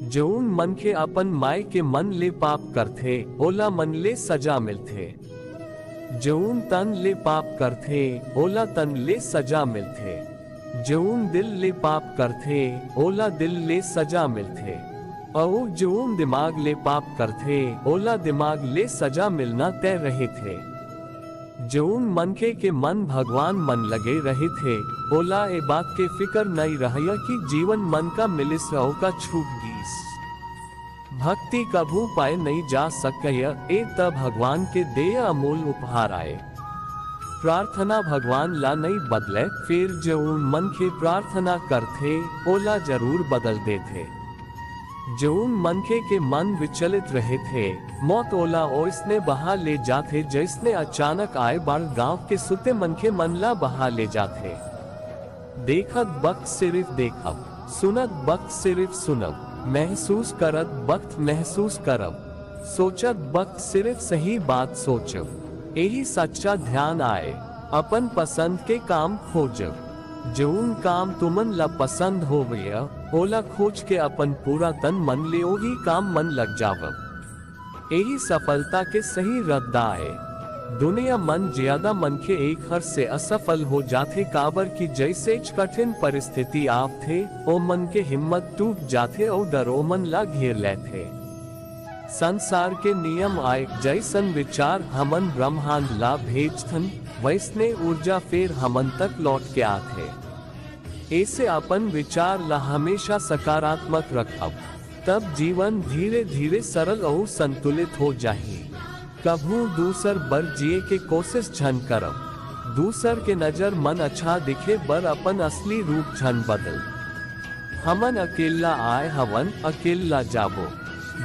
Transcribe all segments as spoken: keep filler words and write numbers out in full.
जऊन मनखे अपन माय के मन ले पाप करथे, ओला मन ले सजा मिलथे। जऊन तन ले पाप करथे, ओला तन ले सजा मिलथे। जऊन दिल ले पाप करथे, ओला दिल ले सजा मिलथे। अऊ जऊन दिमाग ले पाप करथे, ओला दिमाग ले सजा मिलना तय रहिथे। जऊन मनखे के मन भगवान मन लगे रहिथे, ओला ए बात के फिकर नइ रहय कि जीवन मन का मिलिस अऊ का छूट गीस। भक्ति कभू पाए नइ जा सकय, ए त भगवान के देय अमूल उपहार आय। प्रार्थना भगवान ला नइ बदले, फेर जऊन मनखे प्रार्थना करथे, ओला जरूर बदल देथे। जऊन मनखे के मन विचलित रहिथे, मौत ओला ओइसने बहा ले जाथे, जइसने अचानक आए बाढ़ गांव के सुते मनखे मन ला बहा ले जाथे। देखत बखत सिरिफ देखब, सुनत बखत सिरिफ सुनब, महसूस करत बखत महसूस करब, सोचत बखत सिरिफ सही बात सोचब। एही सच्चा ध्यान आय। अपन पसंद के काम खोजब। जऊन काम तुमन ला पसंद होवय, ओला खोज के अपन पूरा तन मन ले ओही काम मन लग जावव। एही सफलता के सही रद्दा आय। दुनिया मन ज्यादा मनखे एक हर से असफल हो जाथे, काबर कि जइसेच कठिन परिस्थिति आवथे, ओ मन के हिम्मत टूट जाथे अऊ डर ओ मन ला घेर लेथे। संसार के नियम आय, जइसन विचार हमन ब्रह्मांड ला भेजथन, वइसने ऊर्जा फेर हमन तक लौट के आथे। एसे अपन विचार ला हमेशा सकारात्मक रखब, तब जीवन धीरे-धीरे सरल अऊ संतुलित हो जाही। कभू दूसर बर जिए के कोशिश झन करब। दूसर के नजर मन अच्छा दिखे बर अपन असली रूप झन बदल। हमन अकेल्ला आय हवन, अकेल्ला जाबो।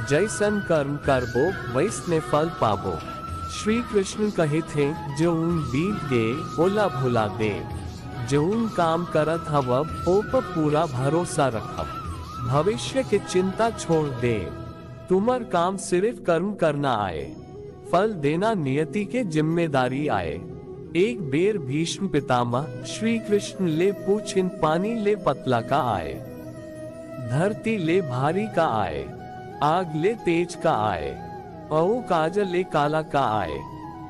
जइसन कर्म करबो, वइसने फल पाबो। श्री कृष्ण कहिथे, "जऊन बीत गे, ओला भुला दे। जऊन काम करत हवब, ओ पर पूरा भरोसा रखब। भविष्य के चिंता छोड़ दे। तुमर काम सिरिफ कर्म करना आय।" फल देना नियति के जिम्मेदारी आय। एक बेर भीष्म पितामह श्री कृष्ण ले पूछिन, "पानी ले पतला का आय? धरती ले भारी का आय? आग ले तेज का आय? अऊ काजल ले काला का आय?"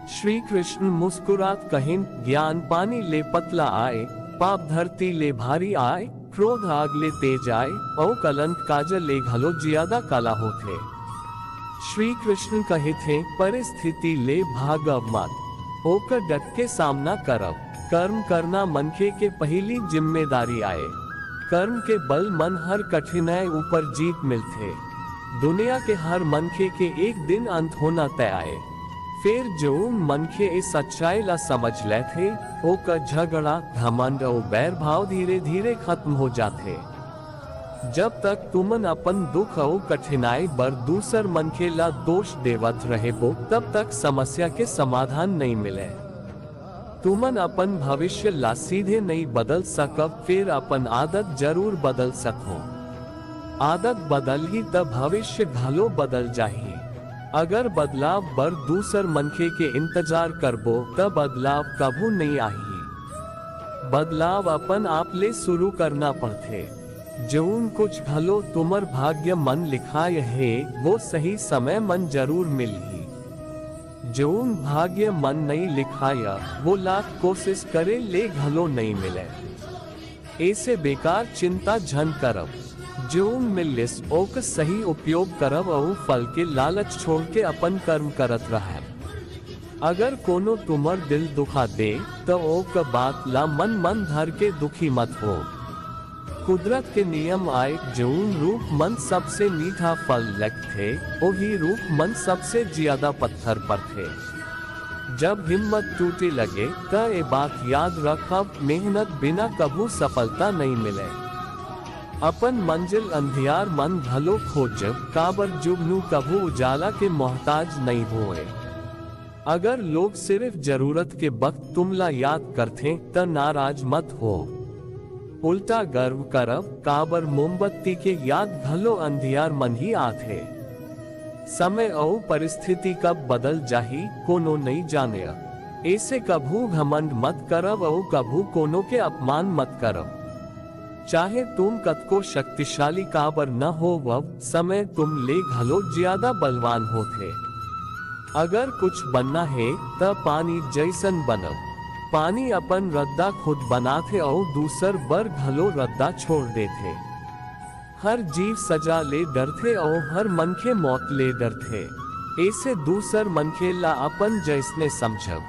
श्री कृष्ण मुस्कुरात कहिन, "ज्ञान पानी ले पतला आय, पाप धरती ले भारी आय, क्रोध आग ले तेज आय, अऊ कलंक काजल ले घलो जियादा काला होथे।" श्री कृष्ण कहिथे, "परिस्थिति ले भागव मत, ओकर डट के सामना करव।" कर्म करना मनखे के पहिली जिम्मेदारी आय। कर्म के बल मन हर कठिनाई ऊपर जीत मिलथे। दुनिया के हर मनखे के एक दिन अंत होना तय आय। फेर जऊन मनखे ए सच्चाई ला समझ लेथे, ओकर झगड़ा, घमंड अऊ बैर भाव धीरे-धीरे खत्म हो जाथे। जब तक तुमन अपन दुख अऊ कठिनाई बर दूसर मनखे ला दोष देवत रहेबो, तब तक समस्या के समाधान नइ मिले। तुमन अपन भविष्य ला सीधे नइ बदल सकव, फेर अपन आदत जरूर बदल सकव। आदत बदलही, त भविष्य घलो बदल जाही। अगर बदलाव बर दूसर मनखे के इंतजार करबो, त बदलाव कभू नइ आही। बदलाव अपन आप ले शुरू करना पड़थे। जऊन कुछ घलो तुमर भाग्य मन लिखाय हे, वो सही समय मन जरूर मिलही। जऊन भाग्य मन नइ लिखाय, वो लाख कोशिश करे ले घलो नइ मिले। एसे बेकार चिंता झन करव। जऊन मिलिस, ओकर सही उपयोग करव अऊ फल के लालच छोड़ के अपन कर्म करत रहव। अगर कोनो तुमर दिल दुखा दे, त ओकर बात ला मन मन धर के दुखी मत हो। कुदरत के नियम आय, जऊन रूख मन सबसे मीठा फल लगथे, ओही रूख मन सबसे जियादा पत्थर परथे। जब हिम्मत टूटे लगे, त ए बात याद रखव, मेहनत बिना कभू सफलता नइ मिले। अपन मंजिल अंधियार मन घलो खोजव, काबर जुगनू कभू उजाला के मोहताज नइ होय। अगर लोग सिरिफ जरूरत के बखत तुमला याद करथे, त नाराज मत हो। उल्टा गर्व करव, काबर मोमबत्ती के याद घलो अंधियार मन ही आथे। समय अऊ परिस्थिति कब बदल जाही, कोनो नइ जाने। एसे कभू घमंड मत करव अऊ कभू कोनो के अपमान मत करव। चाहे तुम कतको शक्तिशाली काबर न होवव, समय तुम ले घलो ज्यादा बलवान होथे। अगर कुछ बनना हे, त पानी जइसन बनव। पानी अपन रद्दा खुद बनाथे अउ दूसर बर घलो रद्दा छोड़ देथे। हर जीव सजा ले डरथे अउ हर मनखे मौत ले डरथे। एसे दूसर मनखे ला अपन जइसने समझव।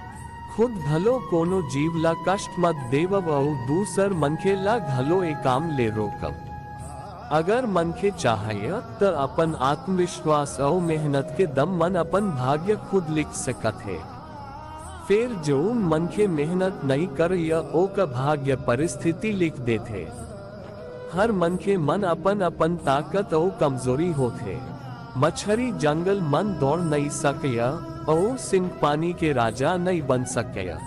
खुद घलो कोनो जीव ला कष्ट मत देवव अउ दूसर मनखे ला घलो ए काम ले रोकव। अगर मनखे चाहय, त अपन आत्मविश्वास अउ मेहनत के दम मन अपन भाग्य खुद लिख सकत हे। फेर जऊन मनखे मेहनत नइ करय, ओकर भाग्य परिस्थिति लिख देथे। हर मनखे मन अपन-अपन ताकत अउ कमजोरी होथे। मछरी जंगल मन दौड़ नइ सकय, अउ सिंह पानी के राजा नइ बन सकय।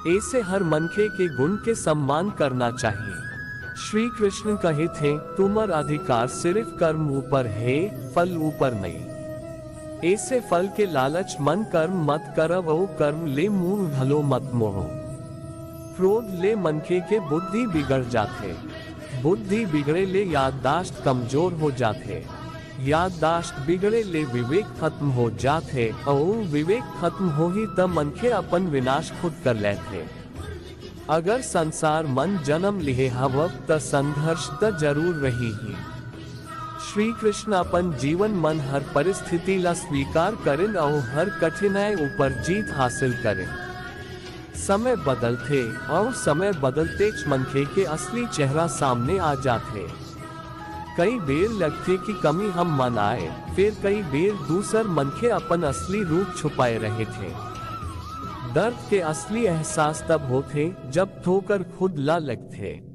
एसे हर मनखे के गुण के सम्मान करना चाहिए। श्री कृष्ण कहे थे, "तुम्हर अधिकार सिर्फ कर्म ऊपर हे, फल ऊपर नइ।" एसे फल के लालच मन कर्म मत करव अउ कर्म ले मुंह घलो मत मोड़ो। क्रोध ले मनखे के बुद्धि बिगड़ जाथे। बुद्धि बिगड़े ले याददाश्त कमजोर हो जाथे। याददाश्त बिगड़े ले विवेक खत्म हो जाथे, अउ विवेक खत्म होही त मनखे अपन विनाश खुद कर लेथे। अगर संसार मन जन्म लिहे हवव, त संघर्ष त जरूर रही ही। श्री कृष्ण अपन जीवन मन हर परिस्थिति ला स्वीकार करिन अउ हर कठिनाई ऊपर जीत हासिल करिन। समय बदलथे अउ समय बदलतेच मनखे के असली चेहरा सामने आ जाथे। कई बेर लगथे कि कमी हम मन आए, फेर कई बेर दूसर मनखे अपन असली रूप छुपाए रहे थे। दर्द के असली एहसास तब होथे, जब ठोकर खुद ला लगथे।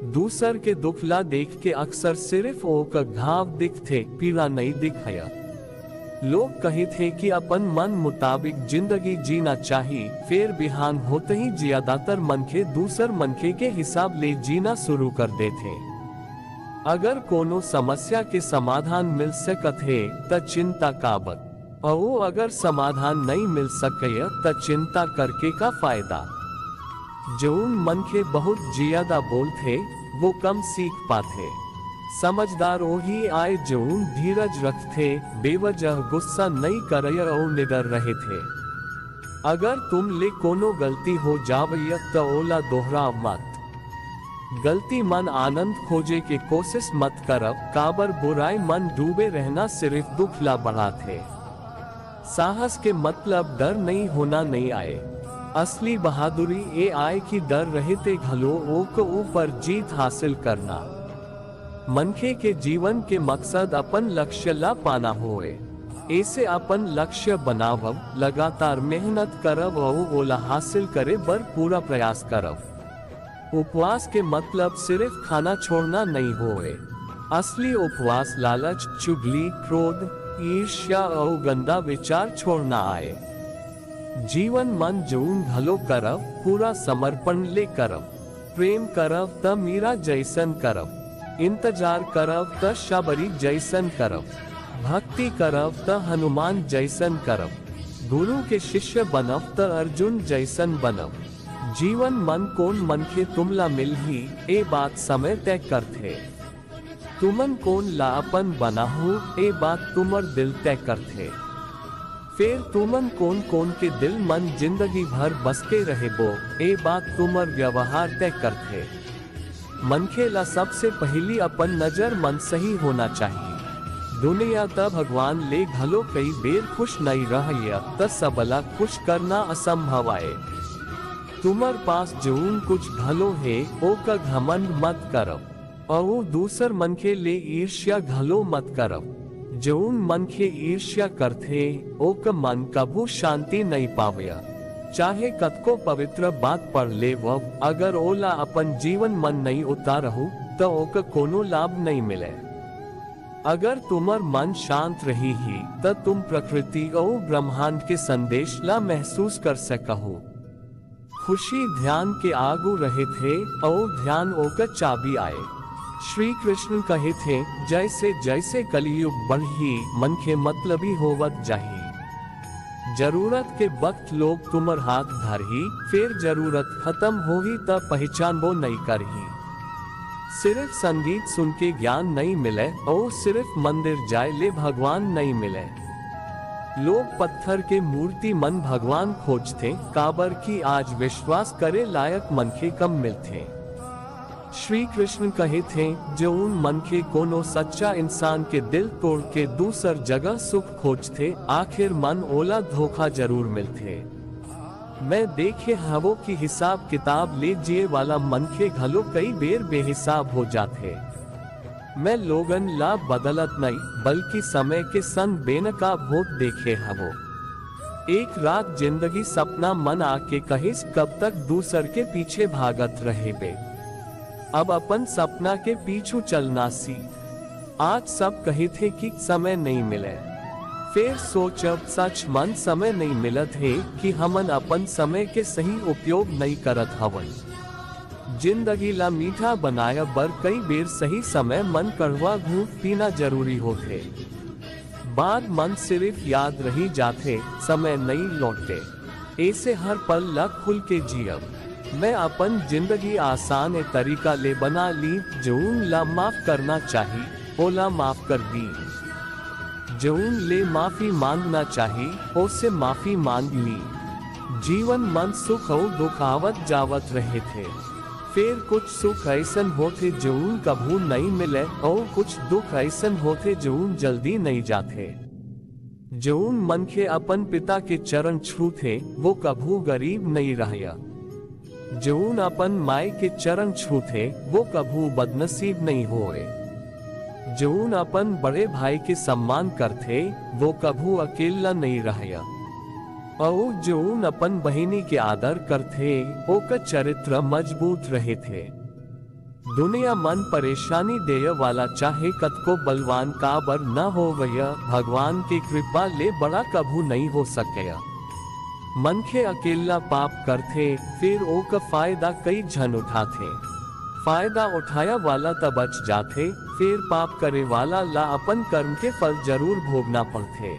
दूसर के दुख ला देख के अक्सर सिर्फ ओकर घाव दिखथे, पीड़ा नइ दिखय। लोग कहिथे कि अपन मन मुताबिक जिंदगी जीना चाही, फेर बिहान होते ही ज्यादातर मनखे दूसर मनखे के हिसाब ले जीना शुरू कर देथे। अगर कोनो समस्या के समाधान मिल सकत हे, त चिंता काबर? अउ अगर समाधान नइ मिल सकय, त चिंता करके का फायदा? जऊन मनखे बहुत ज्यादा बोलथे, वो कम सीख पाथे। समझदार ओही आय, जऊन धीरज रखथे, बेवजह गुस्सा नइ करय अउ निडर रहिथे। अगर तुम ले कोनो गलती हो जावय, त ओला दोहराव मत। गलती मन आनंद खोजे के कोशिश मत करव, काबर बुराई मन डूबे रहना सिर्फ दुख ला बढ़ाथे। साहस के मतलब डर नइ होना नइ आय। असली बहादुरी ए आय कि डर रहिते घलो ओकर ऊपर जीत हासिल करना। मनखे के जीवन के मकसद अपन लक्ष्य ला पाना होय। एसे अपन लक्ष्य बनावव, लगातार मेहनत करव अउ ओला हासिल करे बर पूरा प्रयास करव। उपवास के मतलब सिर्फ खाना छोड़ना नइ होय। असली उपवास लालच, चुगली, क्रोध, ईर्ष्या अउ गंदा विचार छोड़ना आय। जीवन मन जऊन घलो करव, पूरा समर्पण ले करव। प्रेम करव त मीरा जइसन करव। इंतजार करव त शबरी जइसन करव। भक्ति करव त हनुमान जइसन करव। गुरु के शिष्य बनव त अर्जुन जइसन बनव। जीवन मन कोन मनखे तुमला मिलही, ए बात समय तय करथे। तुमन कोन ला अपन बनाहू, ए बात तुमर दिल तय करथे। फेर तुमन कोन-कोन के दिल मन जिंदगी भर बस के रहेबो, ए बात तुमर व्यवहार तय करथे। मनखे ला सबसे पहिली अपन नजर मन सही होना चाहिए। दुनिया त भगवान ले घलो कई बेर खुश नइ रहय, त सबला खुश करना असंभव आय। तुमर पास जऊन कुछ घलो हे, ओकर घमंड मत करव। अउ दूसर मनखे ले ईर्ष्या घलो मत करव। जऊन मनखे ईर्ष्या करथे, ओकर मन कभू शांति नइ पावय। चाहे कतको पवित्र बात पढ़ लेवव, अगर ओला अपन जीवन मन नइ उतारहू, त ओकर कोनो लाभ नइ मिले। अगर तुमर मन शांत रही ही, त तुम प्रकृति अउ ब्रह्मांड के संदेश ला महसूस कर सकहू। खुशी ध्यान के आगू रहिथे, अउ ध्यान ओकर चाबी आय। श्री कृष्ण कहे थे, जैसे जैसे कलयुग बढ़ही, मनखे मतलबी होवत जाही। जरूरत के वक्त लोग तुमर हाथ धरही, फेर जरूरत खत्म होही त पहिचानबो नइ करही। सिर्फ संगीत सुन के ज्ञान नइ मिले, अउ सिर्फ मंदिर जाए ले भगवान नइ मिले। लोग पत्थर के मूर्ति मन भगवान खोजथे, काबर कि आज विश्वास करे लायक मनखे कम मिलथे। श्री कृष्ण कहे थे, जऊन मनखे कोनो सच्चा इंसान के दिल तोड़ के दूसर जगह सुख खोजथे, आखिर मन ओला धोखा जरूर मिलथे। मैं देखे हवो कि हिसाब किताब ले जिए वाला मनखे घलो कई बेर बेहिसाब हो जाथे। मैं लोगन ला बदलत नई, बल्कि समय के संग बेनकाब होत देखे हवो। एक रात जिंदगी सपना मन आके कहिस, "कब तक दूसर के पीछे भागत रहेबे? अब अपन सपना के पीछू चलना सीख।" आज सब कहिथे कि समय नइ मिले। फेर सोचब, सच मन समय नइ मिलत हे कि हमन अपन समय के सही उपयोग नइ करत हवन। जिंदगी ला मीठा बनाय बर कई बेर सही समय मन कड़वा घूंट पीना जरूरी होथे। बाद मन सिर्फ याद रही जाथे, समय नइ लौटते। ऐसे हर पल ला खुल के जियब। मैं अपन जिंदगी आसान ए तरीका ले बना ली, जऊन ला माफ करना चाही, ओला माफ कर दी। जऊन ले माफी मांगना चाही, ओसे माफी मांग ली। जीवन मन सुख अउ दुख आवत जावत रहे थे। फेर कुछ सुख ऐसन होथे, जऊन कभू नइ मिले, अउ कुछ दुख ऐसन होथे, जऊन जल्दी नइ जाथे। जऊन मनखे अपन पिता के चरण छूथे, वो कभू गरीब नइ रहय। जऊन अपन माय के चरण छूथे, वो कभू बदनसीब नइ होए। जऊन अपन बड़े भाई के सम्मान करथे, वो कभू अकेल्ला नइ रहय। अऊ जऊन अपन बहिनी के आदर करथे, ओकर चरित्र मजबूत रहिथे। दुनिया मन परेशानी देय वाला चाहे कतको बलवान काबर न होवय, भगवान के कृपा ले बड़ा कभू नइ हो सकय। मनखे अकेल्ला पाप करथे, फेर ओकर फायदा कई झन उठाथे। फायदा उठाया वाला त बच जाथे, फेर पाप करे वाला ला अपन कर्म के फल जरूर भोगना पड़थे।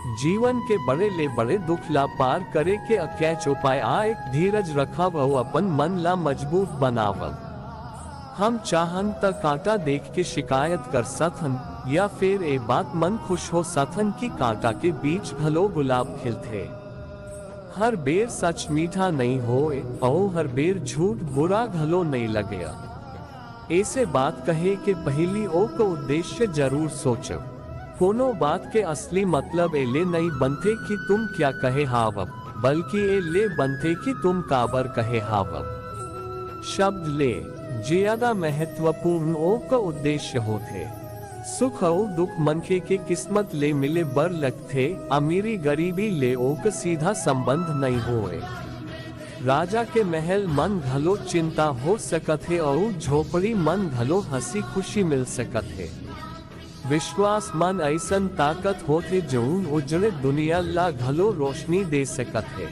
जीवन के बड़े ले बड़े दुख ला पार करे के अकैच उपाय आय, धीरज रखव अउ अपन मन ला मजबूत बनावव। हम चाहन त कांटा देख के शिकायत कर सकथन, या फेर ए बात मन खुश हो सकथन कि कांटा के बीच घलो गुलाब खिलथे। हर बेर सच मीठा नइ होय, अउ हर बेर झूठ बुरा घलो नइ लगय। ऐसे बात कहे के पहिली ओकर उद्देश्य जरूर सोचव। कोनो बात के असली मतलब ए ले नइ बनथे कि तुम क्या कहे हावव, बल्कि ए ले बनथे कि तुम काबर कहे हावव। शब्द ले ज्यादा महत्वपूर्ण ओकर उद्देश्य होथे। सुख अउ दुख मनखे के किस्मत ले मिले बर लगथे, अमीरी गरीबी ले ओकर सीधा संबंध नइ होय। राजा के महल मन घलो चिंता हो सकत हे अउ झोपड़ी मन घलो हंसी खुशी मिल सकत हे। विश्वास मन अइसन ताकत होथे, जऊन उजड़े दुनिया ला घलो रोशनी दे सकत हे।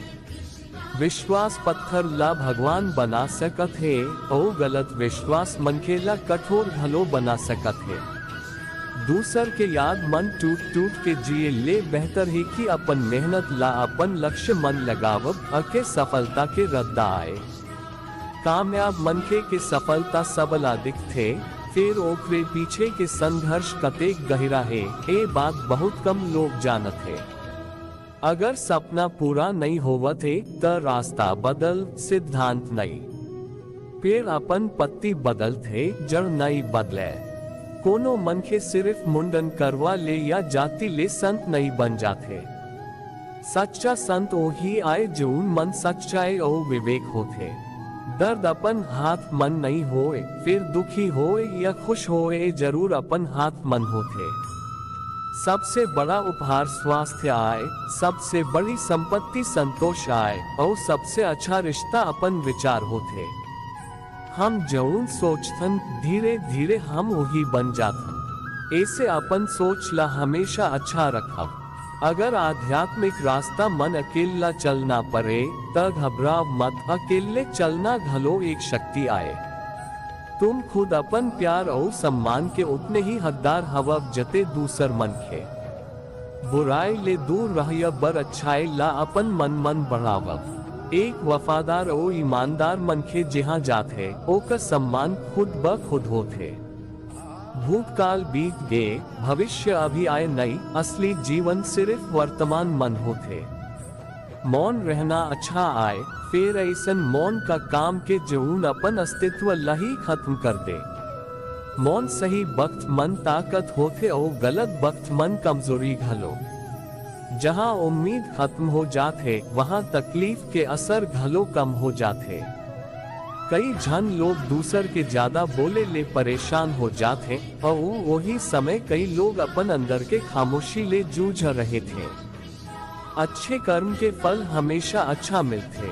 विश्वास पत्थर ला भगवान बना सकत हे, अउ गलत विश्वास मनखे ला कठोर घलो बना सकत हे। दूसर के याद मन टूट टूट के जिए ले बेहतर हे कि अपन मेहनत ला अपन लक्ष्य मन लगावब, अके सफलता के रद्दा आए। कामयाब मनखे के सफलता सबला दिखथे, फेर ओकरे पीछे के संघर्ष कतेक गहिरा हे, ए बात बहुत कम लोग जानत हे। अगर सपना पूरा नइ होवत हे, त रास्ता बदल, सिद्धांत नइ। पेड़ अपन पत्ती बदलथे, जड़ नइ बदले। कोनो मनखे सिर्फ मुंडन करवा ले या जाति ले संत नइ बन जाथे। सच्चा संत ओही आय, जऊन मन सच्चाई अउ विवेक होथे। दर्द अपन हाथ मन नइ होय, फेर दुखी होय या खुश होय, जरूर अपन हाथ मन होथे। सबसे बड़ा उपहार स्वास्थ्य आय, सबसे बड़ी संपत्ति संतोष आय, अउ सबसे अच्छा रिश्ता अपन विचार होथे। हम जऊन सोचथन, धीरे-धीरे हम ओही बन जाथन। ऐसे अपन सोच ला हमेशा अच्छा रखव। अगर आध्यात्मिक रास्ता मन अकेल्ला चलना परे, त घबराव मत, अकेल्ले चलना घलो एक शक्ति आय। तुम खुद अपन प्यार अउ सम्मान के ओतने ही हकदार हवव, जते दूसर मनखे। बुराई ले दूर रहय बर अच्छाई ला अपन मन मन बढ़ावव। एक वफादार अउ ईमानदार मनखे जिहां जाथे, ओकर सम्मान खुद ब खुद होथे। भूतकाल बीत गे, भविष्य अभी आए नइ, असली जीवन सिरिफ वर्तमान मन होथे। मौन रहना अच्छा आय, फेर अइसन मौन का काम के जऊन अपन अस्तित्व ल ही खत्म कर दे। मौन सही बखत मन ताकत होथे अउ गलत बखत मन कमजोरी घलो। जहां उम्मीद खत्म हो जाथे, वहां तकलीफ के असर घलो कम हो जाथे। कई झन लोग दूसर के जादा बोले ले परेशान हो जाथे, अउ ओही समय कई लोग अपन अंदर के खामोशी ले जूझ रहे थे। अच्छे कर्म के फल हमेशा अच्छा मिलथे।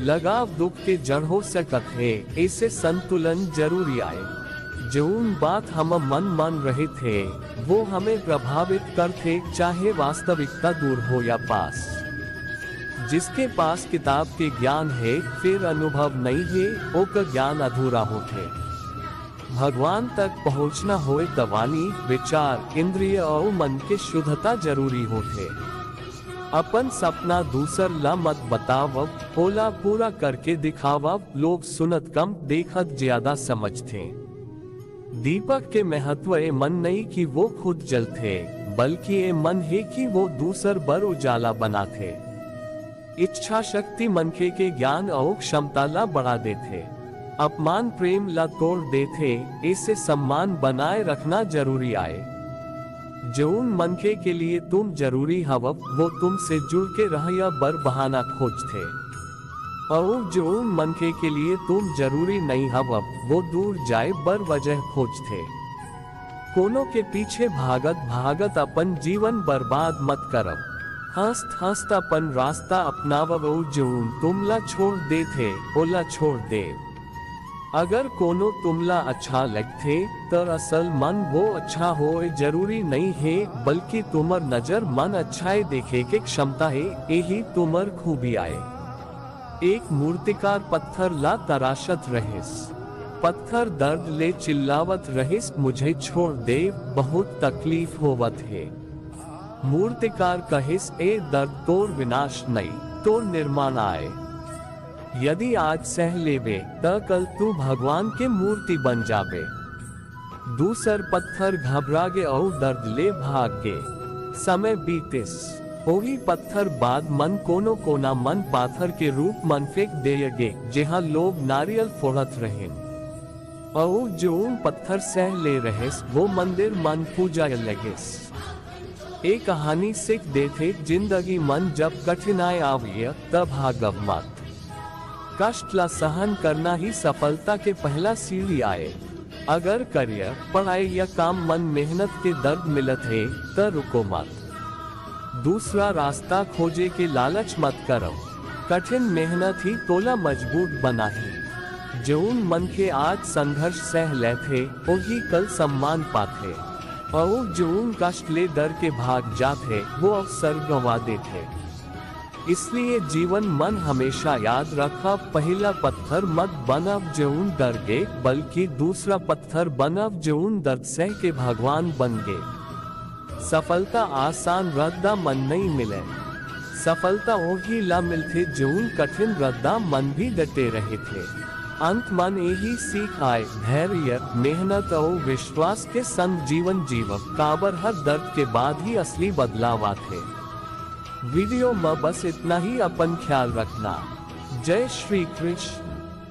लगाव दुख के जड़ हो सकत हे, ऐसे संतुलन जरूरी आए। जऊन बात हम मन मन रहे थे, वो हमें प्रभावित करथे, चाहे वास्तविकता दूर हो या पास। जिसके पास किताब के ज्ञान हे, फिर अनुभव नइ हे, ओकर ज्ञान अधूरा होथे। भगवान तक पहुंचना होय त वाणी, विचार, इंद्रिय अउ मन के शुद्धता जरूरी होथे। अपन सपना दूसर ला मत बतावव, ओला पूरा करके दिखावव। लोग सुनत कम, देखत ज्यादा समझथे। दीपक के महत्व ए मन नइ कि वो खुद जलथे, बल्कि ए मन हे कि वो दूसर बर उजाला बनाथे। इच्छा शक्ति मनखे के ज्ञान अउ क्षमता ला बढ़ा देथे। अपमान प्रेम ला तोड़ देथे, ऐसे सम्मान बनाए रखना जरूरी आए। जऊन मनखे के लिए तुम जरूरी हवव, वो तुमसे जुड़ के रहया बर बहाना खोजथे। अउ जऊन मनखे के लिए तुम जरूरी नइ हवव, वो दूर जाए बर वजह खोजथे। कोनो के पीछे भागत भागत अपन जीवन बर्बाद मत करव। हंसत हंसत अपन रास्ता अपनावव, अउ जऊन तुमला छोड़ देथे, ओला छोड़ देव। अगर कोनो तुमला अच्छा लगथे, त असल मन वो अच्छा होए जरूरी नइ हे, बल्कि तुमर नजर मन अच्छाए देखे के क्षमता हे, एही तुमर खूबी आए। एक मूर्तिकार पत्थर ला तराशत रहिस। पत्थर दर्द ले चिल्लावत रहिस, "मुझे छोड़ दे, बहुत तकलीफ होवत हे।" मूर्तिकार कहिस, "ए दर्द, तोर विनाश नइ, तोर निर्माण आए। यदि आज सह लेबे, त कल तू भगवान के मूर्ति बन जाबे।" दूसर पत्थर घबरा गे अउ दर्द ले भाग गे। समय बीतिस। ओही पत्थर बाद मन कोनो कोना मन पाथर के रूप मन फेंक देय गे, जेहा लोग नारियल फोड़त रहिन। अउ जऊन पत्थर सह ले रहिस, वो मंदिर मन पूजा लगिस। ए कहानी सीख देथे, जिंदगी मन जब कठिनाई आवे, तब भागव मत। कष्ट ला सहन करना ही सफलता के पहला सीढ़ी आए। अगर करियर, पढ़ाई या काम मन मेहनत के दर्द मिलत हे, त रुको मत। दूसरा रास्ता खोजे के लालच मत करव। कठिन मेहनत ही तोला मजबूत बनाही। जऊन मनखे आज संघर्ष सह लेथे, ओही कल सम्मान पाथे। अउ जऊन कष्ट ले डर के भाग जाथे, वो अवसर गंवा देथे। इसलिए जीवन मन हमेशा याद रखव, पहिला पत्थर मत बनव जऊन डर गे, बल्कि दूसरा पत्थर बनव जऊन दर्द सह के भगवान बन गे। सफलता आसान रद्दा मन नइ मिले। सफलता ओही ला मिलथे जऊन कठिन रद्दा मन भी डटे रहिथे। अंत मन एही सीख आए, धैर्य, मेहनत अउ विश्वास के संग जीवन जीवव, काबर हर दर्द के बाद ही असली बदलाव आथे। वीडियो म बस इतना ही, अपन ख्याल रखना। जय श्री कृष्ण।